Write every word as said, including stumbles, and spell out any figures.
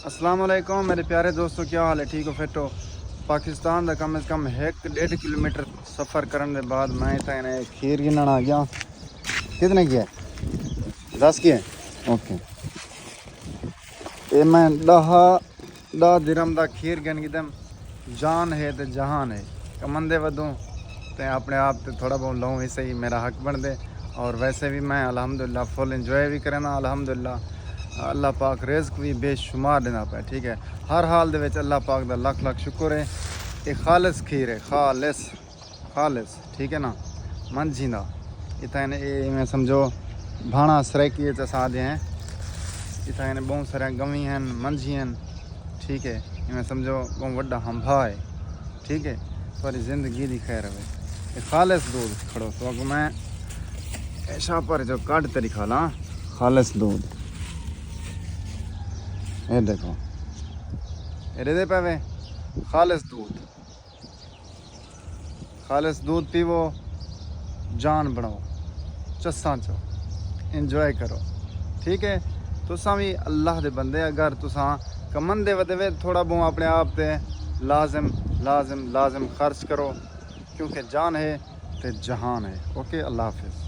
السلام علیکم میرے پیارے دوستو، کیا حال ہے؟ ٹھیک ہو، فٹ ہو؟ پاکستان دا کم از کم ہک ڈیڑھ کلومیٹر سفر کرن دے بعد میں اتھاں انہیں کھیر گھنن آ گیا۔ کتنے کی ہے؟ دس کی ہے؟ اوکے۔ اے میں ݙاہ، ݙاہ درہم دا کھیر گھن گھدم۔ جان ہے تے جہان ہے، کمندے ودوں تے اپݨے آپ تے تھوڑا بہت لوں ہی صحیح، میرا حق بݨدے۔ اور ویسے بھی میں الحمدللہ فل انجوائے بھی کریندا الحمدللہ۔ اللہ پاک رزق بھی بے شمار ݙیندا پئے، ٹھیک ہے۔ ہر حال دے وچ اللہ پاک دا لکھ لکھ شکر ہے۔ اے خالص کھیر ہے، خالص، خالص، ٹھیک ہے نا۔ منجھیں دا اتھاں اے ایویں سمجھو، بھاݨا سرائیکی اچ اساں آہدے ہیں۔ اتھاں بہوں ساریاں گویں ہن، منجھیں ہن، ٹھیک ہے۔ ایویں سمجھو بہوں وݙا ہنبھا ہے، ٹھیک ہے۔ تہاݙی زندگی دی خیر ہوے۔ اے خالص دودھ کھڑو تو اڳوں میں اے شاہپور جو کڈھ تے ݙکھالاں۔ خالص دودھ، اے ݙیکھو، اے ݙیہدے پئے وے، خالص دودھ۔ خالص دودھ پیوو، جان بݨاؤ، چساں چو انجوائے کرو، ٹھیک ہے۔ تساں وی اللہ دے بندے، اگر تساں کمندے ودے وے تھوڑا بہوں اپݨے آپ تے لازم، لازم، لازم خرچ کرو، کیونکہ جان ہے تے جہان ہے۔ اوکے، اللہ حافظ۔